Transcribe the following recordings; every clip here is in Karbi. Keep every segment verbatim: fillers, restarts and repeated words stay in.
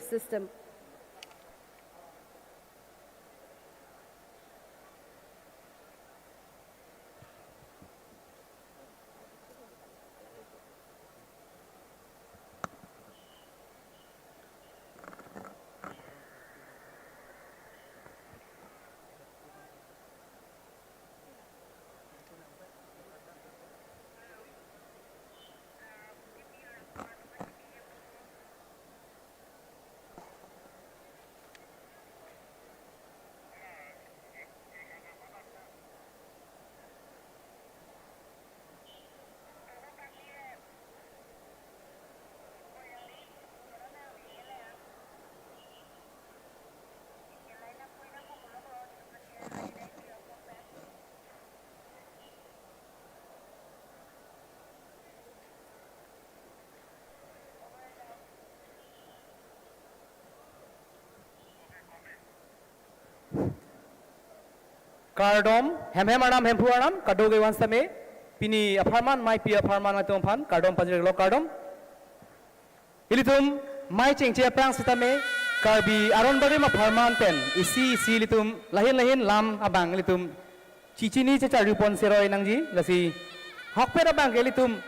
system. Kardom, hemhem arnam, hemphu arnam, kadokave an sitame, pini apharman, maipi apharman atum aphan, kardom pajirlo, kardom. Ilitum mai chengche aphrang sitame, Karbi aron barim apharman pen, isi isi ilitum lahin lahin lam abang ilitum chichini checharju pon seroi nangji, lasi ahokpet abang ke ilitum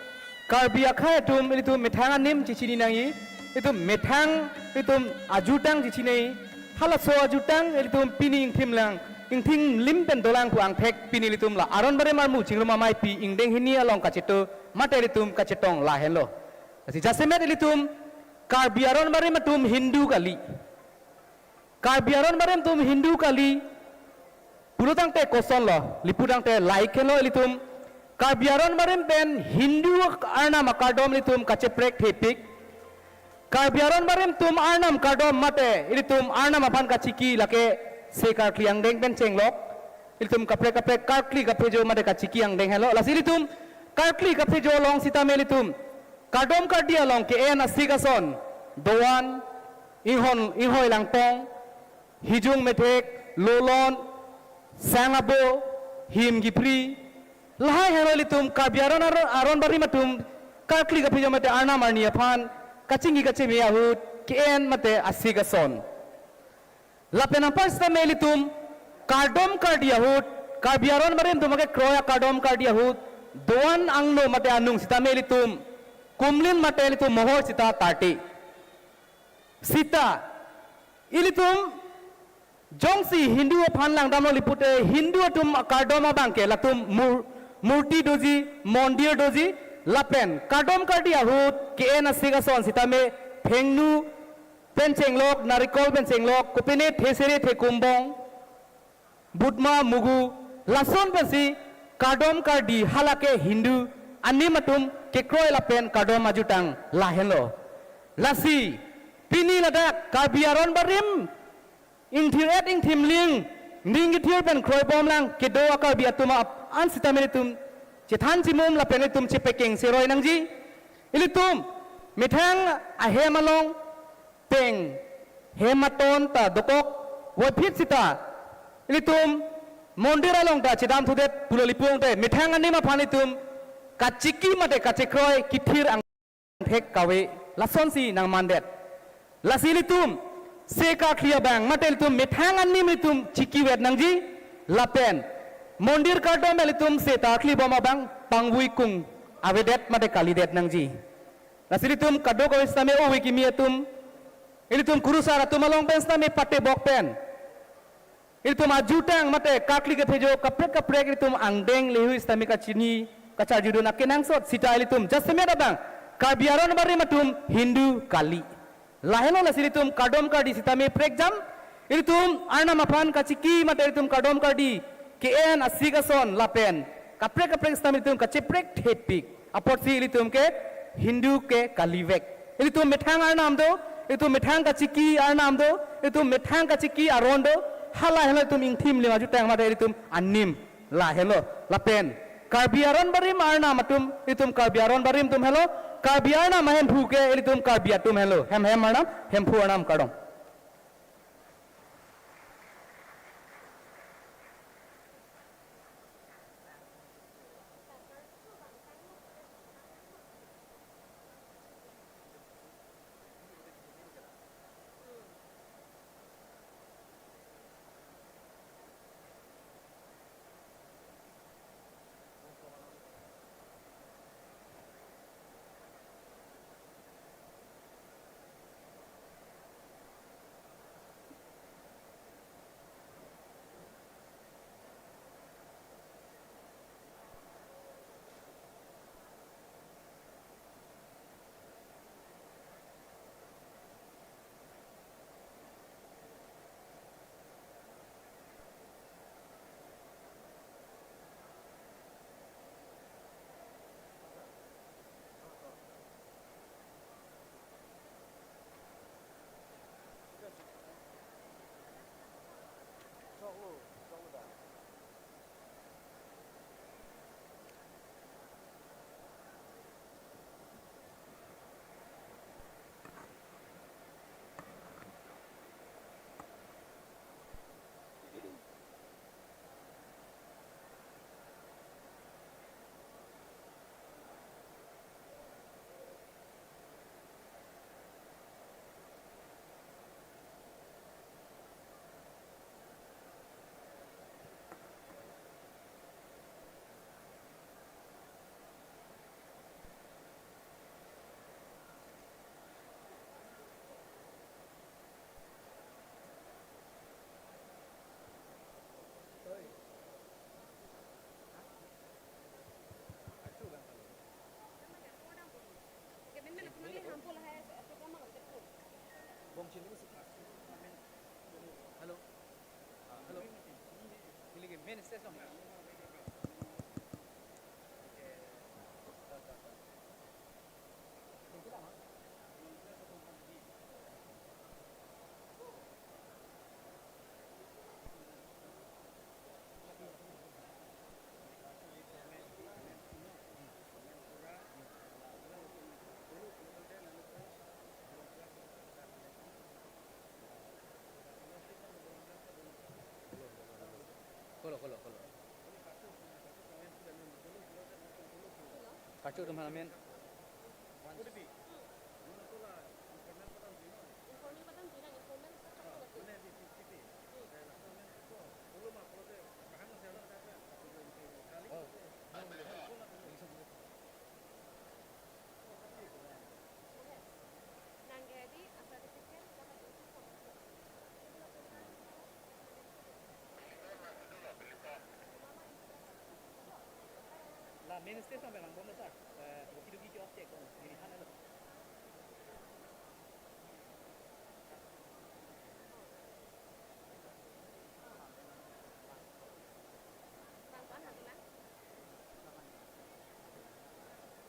Karbi akhei atum ilitum methang anim chichini nangji, ilitum methang ilitum ajutang chichini, halaso ajutang ilitum pini ingthim lang, ingthim lim pen dolang pu angthek pini ilitum la aron barim armu chingrum amaipi ingdeng hini along kacheto mate ilitum kachetong lahenlo. Lasi jasemet ilitum Karbi aron barim atum Hindu kali. Karbi aron barim atum Hindu kali. Pulo tangte kosonlo, lapu tangte lahei henlo ilitum. Karbi aron barim pen Hindu arnam akardom ilitum kacheprek thepik. Karbi aron barim atum arnam kardom mate ilitum arnam aphan kachiki lake se karkli angdeng pen chenglok. Ilitum kaprek kaprek karkli kaphejo mate kachiki angdeng henlo. Lasi ilitum karkli kaphejo along sitame ilitum kardom kardi along ke-en asik ason, doan, inghon, inghoi langtong, hijung methek, lolon, sang abo, him kiphri, lahai henlo ilitum Karbi aron, aron, aron barim atum karkli kaphejo mate arnam arni aphan kachingki kacheme ahut ke-en mate asik ason. Lapen anpar sitame ilitum kardom kardi ahut, Karbi aron barim atum akekroi akardom kardi ahut, doan angno mate anung sitame ilitum kumlin mate ilitum mohor sita tarte. Sita ilitum jongsi Hindu aphan langdamlo lapute Hindu atum akardom abang ke latum mur-, murti doji, mondir doji, lapen kardom kardi ahut ke-en asik ason sitame phengnu pen chenglok, narikol pen chenglok, kopine thesere thekumbong, butma mugu, lason pensi kardom kardi halake Hindu anim atum kekroi lapen kardom ajutang lahenlo. Lasi pini ladak Karbi aron barim ingthir-et ingthirling, ning kethir pen kroibom lang kedo a-Karbi atum ap-, an sitame ilitum chethan chimum lapen ilitum chepekeng seroi nangji. Ilitum methang ahem along peng hem aton ta dokok voiphit sita ilitum mondir along ta chedam thudet pulo lapu tangte methang anim aphan ilitum kachiki mate kachekroi kethir ang thek kave lasonsi nangmandet. Lasi ilitum se karkli abang mate ilitum methang anim ilitum chikivet nangji lapen mondir kardom ilitum se karkli bom abang pangvui kung avedet mate kalidet nangji. Lasi ilitum kadokave sitame ove kimi atum, ilitum kurusar atum along pen sitame patebok pen ilitum ajutang mate karkli kaphejo kaprek kaprek ilitum angdeng lehui sitame kachini kacharjudun akenangsot sita ilitum jasemet abang Karbi aron barim atum Hindu kali. Lahenlo lasi ilitum kardom kardi sitame prekjam, ilitum arnam aphan kachiki mate ilitum kardom kardi ke-en asik ason lapen kaprek kaprek sitame ilitum kacheprek thepik apotsi ilitum ke Hindu ke kalivek. Ilitum methang arnam do, ilitum methang kachiki arnam do, ilitum methang kachiki aron do, hala henlo ilitum ingthim lim ajutang mate ilitum anim lahenlo. Lapen Karbi aron barim arnam atum, ilitum Karbi aron barim atum henlo, Karbi arnam ahemphu ke ilitum Karbi atum henlo. Hemhem arnam, hemphu arnam, kardom. Kolo, kolo, kolo. Kachuk atum aphan amen. Oh. La main station pen langbom sir. Eh, doki doki ke off check ko. Neli han alo.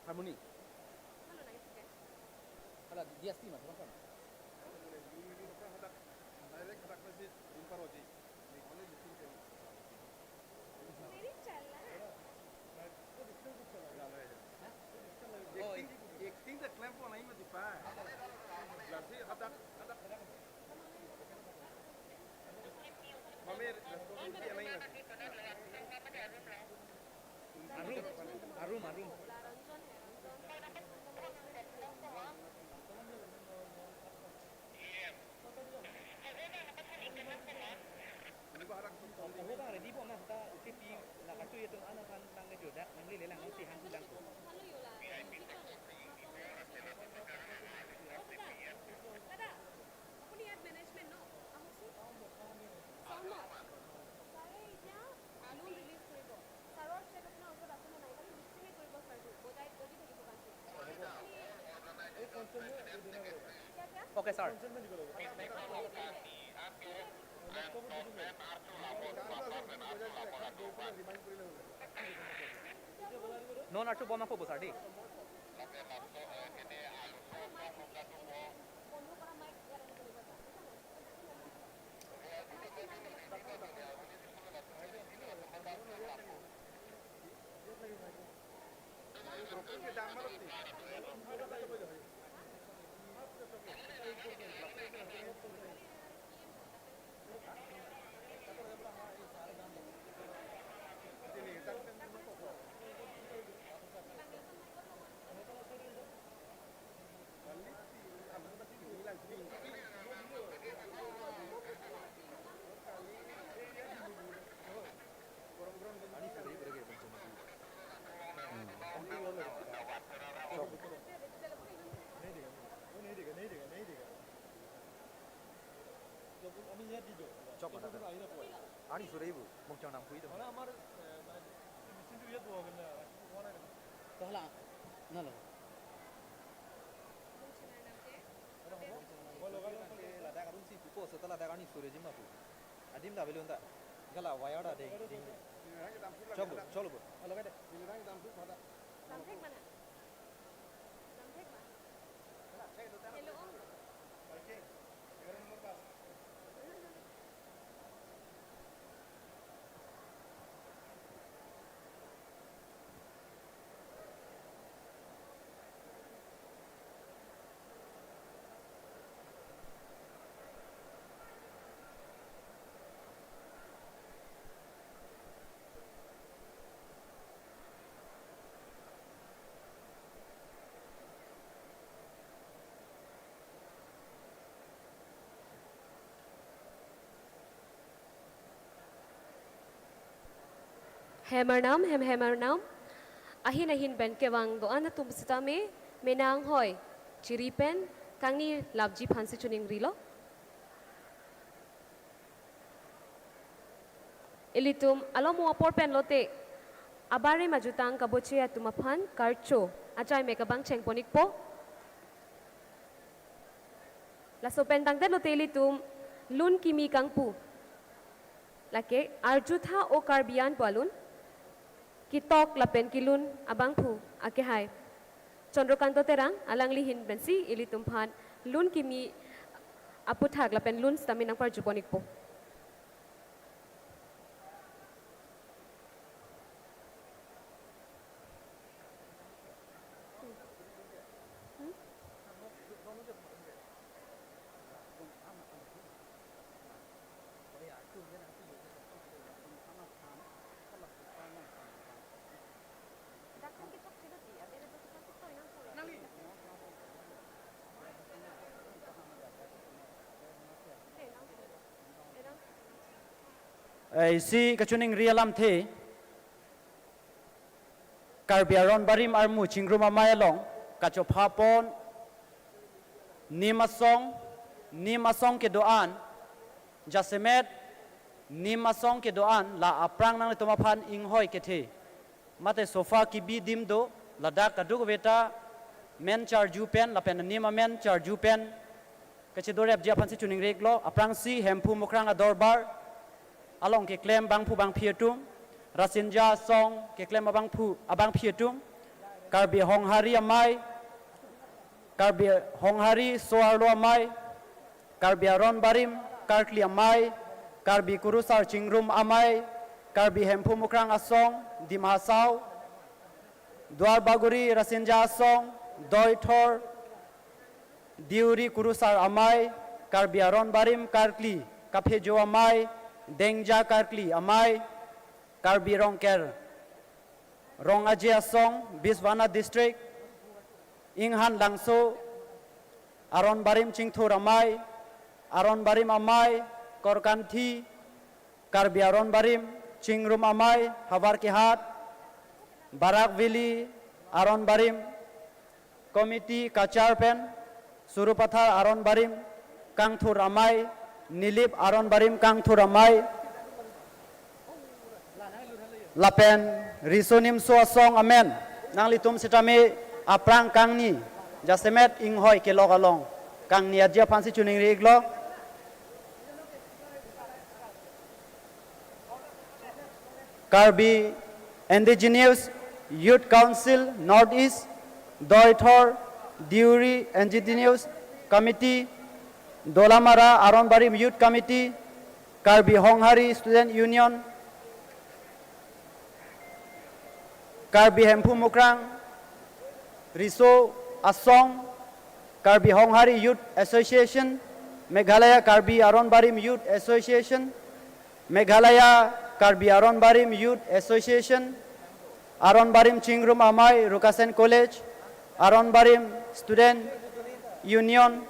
Harmony. Hala, dia stima, bang kan? Direct hadak message, rum paro ji. Very chala. Oh, acting, acting the claim po nahi mati pa. Lasi hadak, hadak. Mame responsibility nahi mati. Arum, arum, arum. Ako bang ready po na ta uti pi la katu ya tum ana than tang ke jodak nang le le lang nang si han lang ko. দাদা, আপুনি ইয়াত মেনেজমেণ্ট ন? আহকচোন। চাওক ন। ছাৰে এতিয়া loan release কৰিব। ছাৰৰ চেক আপোনাৰ ওচৰত আছে নে নাই? খালি লিপচিঙে কৰিব ছাৰটো। বজাই, বজি থাকিব গানটো। এই কনচাৰ্ণ দিয়া, দিয়া। Okay, sir. Non archu bom nangpo bo, sir, দেই। Chok kata. Ani sore ibu, mok chang nang pui itu. Mana amar, eh, mana, itu mesin itu ya tuh, kena, warna itu. Tohla, nalo. Ladak arun si pupo, seta ladak ani sore jima pu. Adim da belun da. Gala wire da ding, ding. Chok bo, chok bo. Alo ka de. Lamthek mana? Lamthek mana? Hello. Hem arnam, hem hem arnam. Ahin ahin pen kevang do-an atum sitame, mena anghoi chiri pen kangni lapji aphansi choningrilo. Ilitum alomo apor pen lote, abarim ajutang kaboche atum aphan karcho achai me kabang chengponikpo. Laso pen tangdet lote ilitum lun kimi kangpu. Lake arjutha o Karbi an pu alun, ketok lapen kelun abangphu akehai Chandrakanta Terang alangli ahin pensi ilitum aphan lun kimi aputhak lapen lun sitame nangparjupon-ikpo. Eh, isi kachiningri alamthe, Karbi Aron Barim armu Chingrum Amei along kachophapon nim asong, nim asong kedo-an, jasemet nim asong kedo-an la aphrang nanglitum aphan inghoi kethe. Mate sofa kebi adim do, ladak kadokaveta men charju pen lapen nim amen charju pen kachedorepji aphansi chiningri-iklo. Aphrangsi Hemphu Mukrang adorbar along keklem abangphu abangphi atum, Rasinja asong keklem abangphu abangphi atum, Karbi Honghari Amei, Karbi Honghari So-arlo Amei, Karbi Aron Barim Karkli Amei, Karbi Kurusar Chingrum Amei, Karbi Hemphu Mukrang Asong, Dima Hasao, Duar Bagori Rasinja Asong, Doithor, Deuri Kurusar Amei, Karbi Aron Barim Karkli Kaphejo Amei, Dengja Karkli Amei, Karbi Rongker Rong Aje Asong, Biswanath District, Inghan Langso, Aron Barim Chingthur Amei, Aron Barim Amei, Korkanthi, Karbi Aron Barim Chingrum Amei, Havar Kehat, Barak Valley Aron Barim Committee Cachar pen, Sarupathar Aron Barim Kangthur Amei, Nilip Aron Barim Kangthur Amei, lapen Riso Nimso Asong amen, nanglitum sitame aphrang kangni, jasemet inghoi kelok along kangni-etji aphansi chiningri-iklo. Karbi Indigenous Youth Council North East, Doithor, Deuri Indigenous Committee, Dolamara Aron Barim Youth Committee, Karbi Honghari Student Union, Karbi Hemphu Mukrang Riso Asong, Karbi Honghari Youth Association, Meghalaya Karbi Aron Barim Youth Association, Meghalaya Karbi Aron Barim Youth Association, Aron Barim Chingrum Amei Rukasen College, Aron Barim Student Union,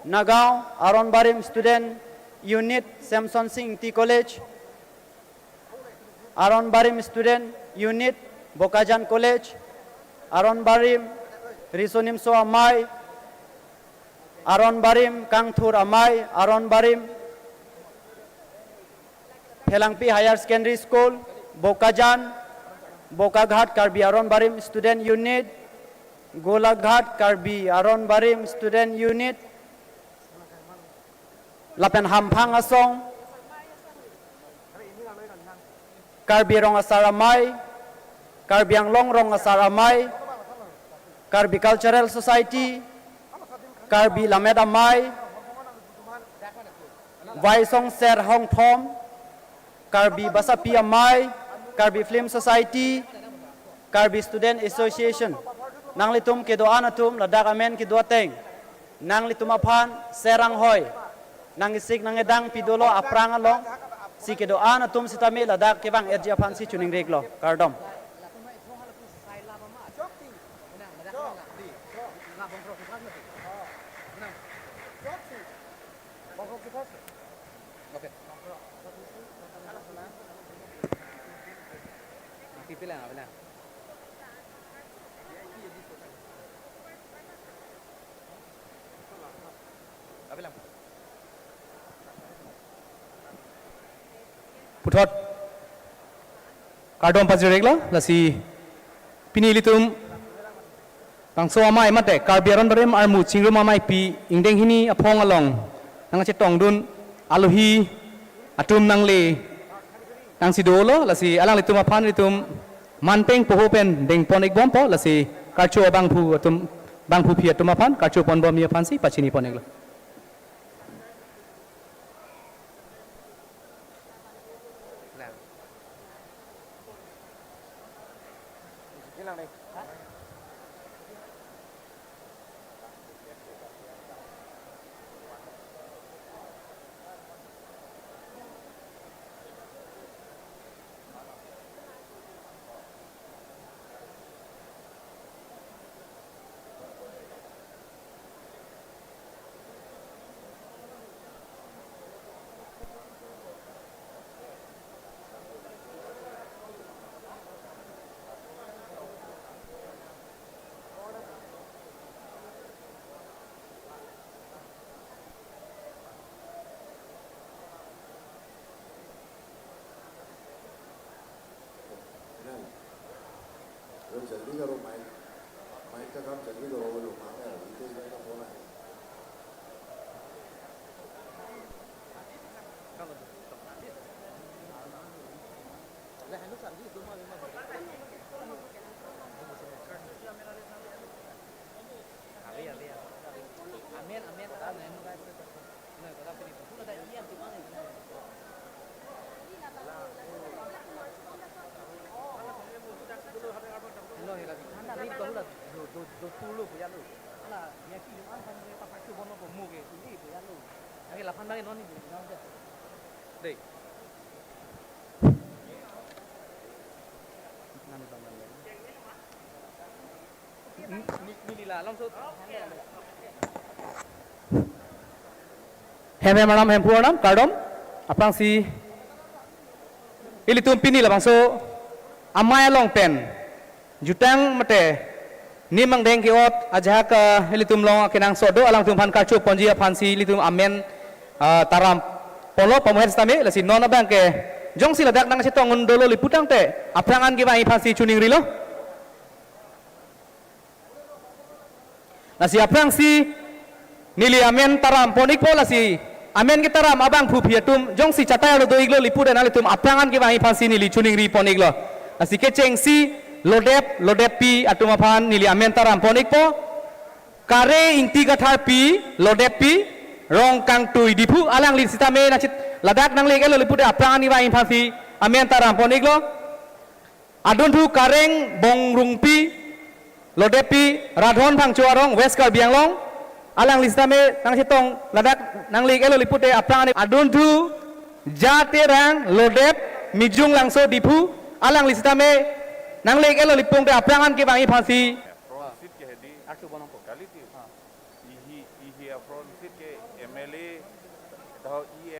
Nagaon, Aron Barim Student Unit Samson Sing Ingti College, Aron Barim Student Unit Bokajan College, Aron Barim Riso Nimso Amei, Aron Barim Kangthur Amei, Aron Barim Phelangpi Higher Secondary School, Bokajan, Bokaghat Karbi Aron Barim Student Unit, Golaghat Karbi Aron Barim Student Unit, lapen Hamphang Asong, Karbi Rong Asar Amei, Karbi Anglong Rong Asar Amei, Karbi Cultural Society, Karbi Lammet Amei, Vaisong Ser Hongthom, Karbi Basapi Amei, Karbi Film Society, Karbi Student Association. Nanglitum kedo-an atum ladak amen kedo ateng, nanglitum aphan ser anghoi nang-isik nang-edang pidolo aphrang alongsi kedo-an atum sitame ladak kevang-etji aphansi chiningri-iklo. Kardom. Puthot kardom pajir-iklo, lasi pini ilitum bangso amei mate Karbi Aron Barim armu Chingrum Ameipi ingdeng hini aphong along nangchetongdun alohi atum nangle nangsi dolo, lasi alanglitum aphan ilitum manpeng poho pen dengpon-ikbompo, lasi karcho abangphu atum, bangphuphi atum aphan karchoponbomji aphansi pachinipon-iklo. अरे, जल्दी करो, mic, mic का काम जल्दी करो, वो लोग मांग रहे हैं, रितेश भाई का फोन आया। Dei. Hem hem arnam, hemphu arnam, kardom. Aphrangsi ilitum pini labangso amei along pen jutang mate nim angdeng ke-ot ajahak, eh, ilitum along akenangsot do, alangtum aphan karchoponji aphansi ilitum amen, eh, taramponlo pamohet sitame, lasi non abang ke jongsi ladak nangchetongdun dolo lapu tangte aphrang an kevangji aphansi choningrilo. Lasi aphrangsi neli amen tarampon-ikpo, lasi amen ketaram abangphuphi atum jongsi chatai arlo do-iklo lapu tangte nanglitum aphrang an kevangji aphansi neli choningripon-iklo. Lasi kechengsi Lodep, Lodeppi atum aphan neli amen tarampon-ikpo. Kare Ingti Katharpi, Lodeppi, Rongkangtui Diphu, alangli sitame nangchet ladak nangle-iklo lapu tangte aphrang an kevangji aphansi amen tarampon-iklo. Adunthu Kareng Bongrungpi, Lodeppi, Radhon Phangcho arong, West Karbi Anglong, alangli sitame nangchetong ladak nangle-iklo lapu tangte aphrang an. Adunthu Ja Terang, Lodep, Mijung Langso Diphu, alangli sitame nangle-iklo lapu tangte aphrang an kevangji aphansi. Front seat ke hedi. Kali ti. Ihi, ihi a front seat ke M L A, tho E M